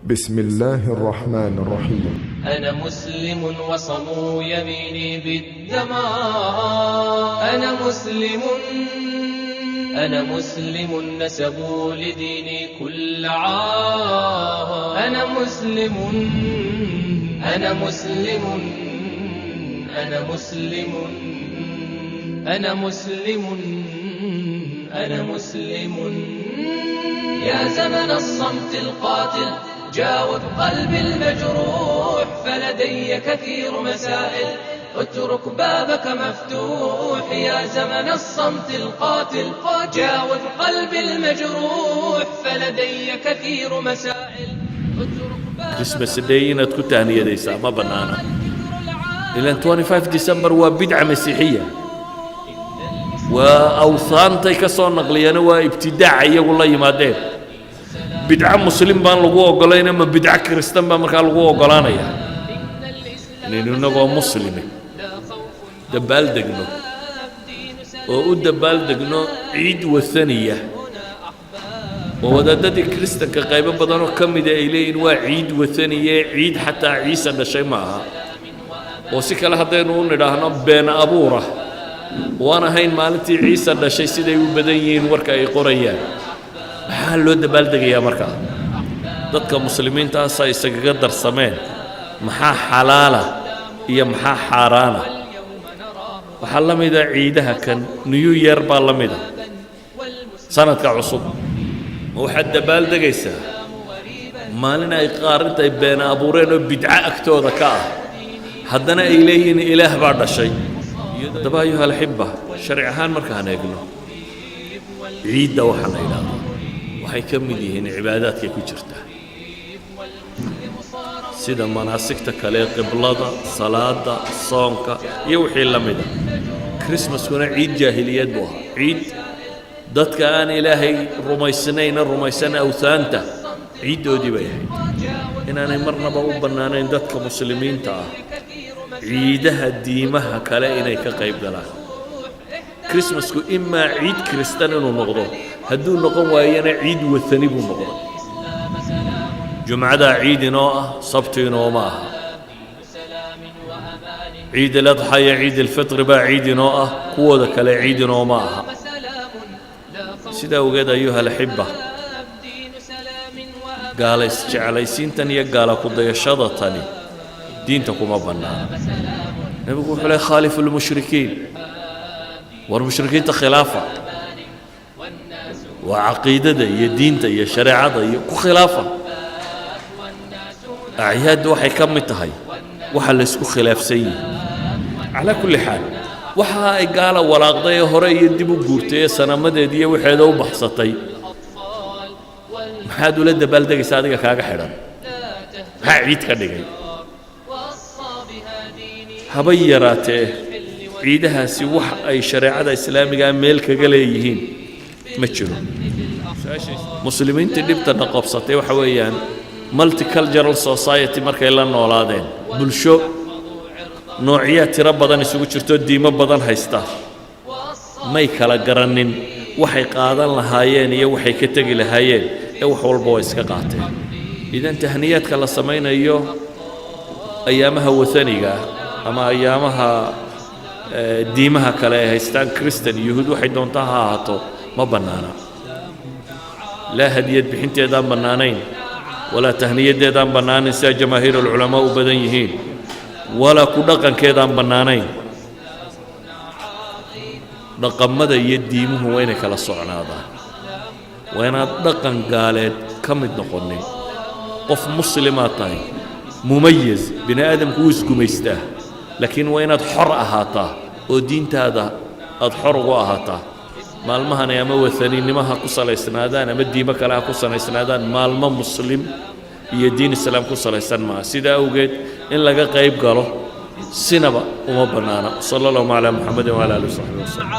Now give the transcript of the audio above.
بسم الله الرحمن الرحيم. أنا مسلم وصموا يميني بالدمار. أنا مسلم، أنا مسلم نسبوا لديني كل عار. أنا مسلم، أنا مسلم، أنا مسلم، أنا مسلم، أنا مسلم. يا زمن الصمت القاتل، جاوب قلبي المجروح، فلدي كثير مسائل، اترك بابك مفتوح. يا زمن الصمت القاتل، جاوب قلبي المجروح، فلدي كثير مسائل، اترك بابك Christmas Day inaad ku tahniyadaysaa ma bannaana, ilan 25 December waa bidca masiixiya, waa awthaantay ka soo naqliyana, waa ibtidaaca iyagu la yimaadeen. Bidco muslim baan lagu ogolayna, ma bidco kiristan baa markaa lagu ogolaanaya inaynu innagoo muslimi dabaaldegno oo u dabaaldegno ciid wathaniya, oo wadaadadii kiristanka qaybo badanoo ka mida ay leeyihin waa ciid wathaniye, ciid xataa Ciise dhashay ma aha, oo si kale haddaynu u nidhaahno been abuura waan ahayn maalintii Ciise dhashay, siday u badan yihiin warka ay qorayaan? Maxaa loo dabaaldegayaa markaa? Dadka muslimiintaasa isagaga darsameen maxaa xalaala iyo maxaa xaaraana. Waxaa la mida ciidaha kan New Year baa la mida, sanadka cusub. Ma waxaad dabaaldegaysaa maalin ay qaar intay been abuureen oo bidco agtooda ka ah, haddana ay leeyihiin Ilaah baa dhashay? Haddaba, أيها الأحبة, sharci ahaan markaan eegno, ciidda waxaa la yidhaahdo waxay ka mid yihiin cibaadaadkay ku jirtaa, sida manaasigta kale, qiblada, salaada, soonka iyo wixii la mida. Christmaskuna ciid jaahiliyeed buu ahaa, ciid dadka aan Ilaahay rumaysnayna rumaysan awthaanta ciiddoodii bay ahayd. Inaanay marnaba u bannaanayn dadka muslimiinta ah ciidaha diimaha kale inay ka qayb galaan. Christmasku imaa ciid kiristan inuu noqdo, hadduu noqon waayana ciid wathani buu noqday. Jumcadaa ciid inoo ah, sabti inooma aha. Ciid aladxa iyo ciid alfitri baa ciid inoo ah, kuwooda kale ciid inooma aha. Sidaa ogeed, أيها الأحبة, gaala isjeclaysiintan iyo gaala kudayashada tani diinta kuma bannaana. Nebigu wuxuu leh: خالفوا المشركين, war mushrikiinta khilaafa, waa caqiidada iyo diinta iyo shareecada iyo ku khilaafa. Acyaaddu waxay ka mid tahay waxa la isku khilaafsan yihi. Calaa kulli xaal, waxa ay gaala walaaqday ee hore iyo dib u guurtay ee sanamadeed iyo waxeeda u baxsatay, maxaad ula dabaaldegaysaa? Adiga kaaga xidhan maxaa ciid ka dhigay? Habay yaraatee ciidahaasi wax ay shareecada islaamigaa meel kaga leeyihiin ma jiro. Muslimiintii dhibtana qabsatay waxa weeyaan multicultural society markay la noolaadeen, bulsho noocyaa tiro badan isugu jirto, diimo badan haysta, may kala garannin waxay qaadan lahaayeen iyo waxay ka tegi lahaayeen, ee wax walba waa iska qaateen. Idan tahniyaadka la samaynayo ayaamaha wathaniga ah ama ayaamaha diimaha kale ay haystaan, Christian, Yuhuud, waxay doontaa ha ahaato, ma bannaana. Laa hadiyad bixinteedaan bannaanayn, walaa tahniyadeedaan bannaanayn, sidaa jamaahiir alculamaa u badan yihiin, walaa ku dhaqankeedaan bannaanayn. Dhaqamada iyo diimuhu waa inay kala socnaadaan. Waa inaad dhaqan gaaleed ka mid noqonin. Qof muslimaad tahay, mumayaz. Bini aadamku wuu isgumaystaa, laakiin waa inaad xor ahaataa oo diintaada aad xor ugu ahaataa. Maalmahani ama wathaninimo ha ku salaysnaadaan ama diimo kale ha ku salaysnaadaan, maalmo muslim iyo diin islaam ku salaysan maaha. Sidaa awgeed in laga qayb galo sinaba uma bannaana. صلى الله على محمد وعلى آله وصحبه وسلم.